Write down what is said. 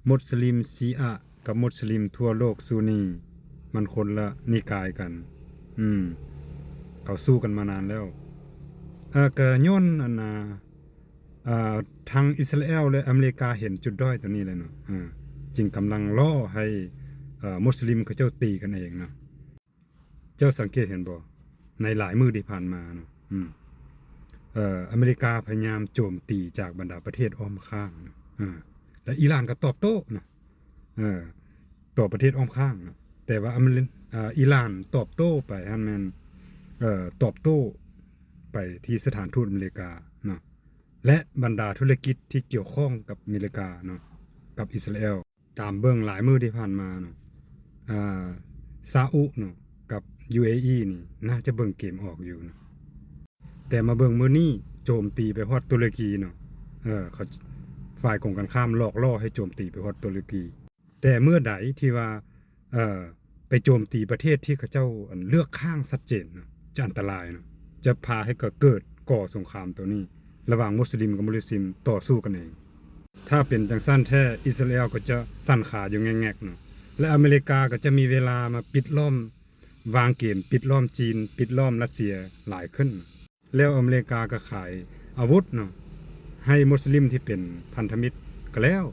ມຸດສະລິມຊີອະກັບມຸດສະລິມທົ່ວໂລກຊູນີ ມັນຄົນລະນິກາຍກັນ. ອືມ ເຂົາສູ້ກັນມານານແລ້ວ. ເອີ ກະຍ້ອນອັນນ່າ ເອີ ທາງອິດສະຣາແອລ ແລະ ອາເມລິກາເຫັນຈຸດດ້ອຍໂຕນີ້ແຫຼະເນາະ ເອີ ຈຶ່ງກຳລັງລໍໃຫ້ ເອີ ມຸດສະລິມເຂົາເຈົ້າຕີກັນເອງເນາະ. ເຈົ້າສັງເກດເຫັນບໍ່ ໃນຫຼາຍມື້ທີ່ຜ່ານມາເນາະ ອືມ ເອີ ອາເມລິກາພະຍາຍາມໂຈມຕີຈາກບັນດາປະເທດອ້ອມຂ້າງເນາະ ເອີ ແລະ ອີຣານກໍຕອບໂຕ້ເນາະ ເອີ ຕໍ່ປະເທດອ້ອມຂ້າງເນາະ ແຕ່ວ່າອາເມລິ ເອີ ອີຣານຕອບໂຕ້ໄປຫັ້ນແມ່ນ ເອີ ຕອບໂຕ້ໄປທີ່ສະຖານທູດອາເມລິກາເນາະ ແລະ ບັນດາທຸລະກິດທີ່ກ່ຽວຂ້ອງກັບອາເມລິກາເນາະ ກັບອິດສະຣາແອລ. ຕາມເບິ່ງຫຼາຍມື້ທີ່ຜ່ານມາເນາະ ອາ ຊາອຸເນາະ ກັບ ຢູເອອີ ນີ້ ໜ້າຈະເບິ່ງເກມອອກຢູ່ເນາະ ແຕ່ມາເບິ່ງມື້ນີ້ໂຈມຕີໄປຮອດຕຸລະກີເນາະ ເອີ ເຂົາ ຝ່າຍກົງກັນຂ້າມຫຼອກລໍ້ໃຫ້ໂຈມຕີໄປຮອດຕຸລະກີ. ແຕ່ເມື່ອໃດທີ່ວ່າ ເອີ ໄປໂຈມຕີປະເທດທີ່ເຂົາເຈົ້າ ອັນ ເລືອກຂ້າງຊັດເຈນເນາະ ຈະອັນຕະລາຍເນາະ ຈະພາໃຫ້ເກີດ ເກີດກໍ່ສົງຄາມໂຕນີ້ ລະຫວ່າງມຸດສະລິມກັບມຸດສະລິມຕໍ່ສູ້ກັນເອງ. ຖ້າເປັນຈັ່ງຊັ້ນແທ້ ອິດສະຣາແອລກໍຈະສັ່ນຂາຢູ່ແງກໆເນາະ ແລະ ອາເມລິກາກໍຈະມີເວລາມາປິດລ້ອມ ວາງເກມປິດລ້ອມຈີນ ປິດລ້ອມຣັດເຊຍຫຼາຍຂຶ້ນ ແລ້ວອາເມລິກາກໍຂາຍອາວຸດເນາະ ໃຫ້ມຸດສະລິມທີ່ເປັນພັນທະມິດກໍແລ້ວ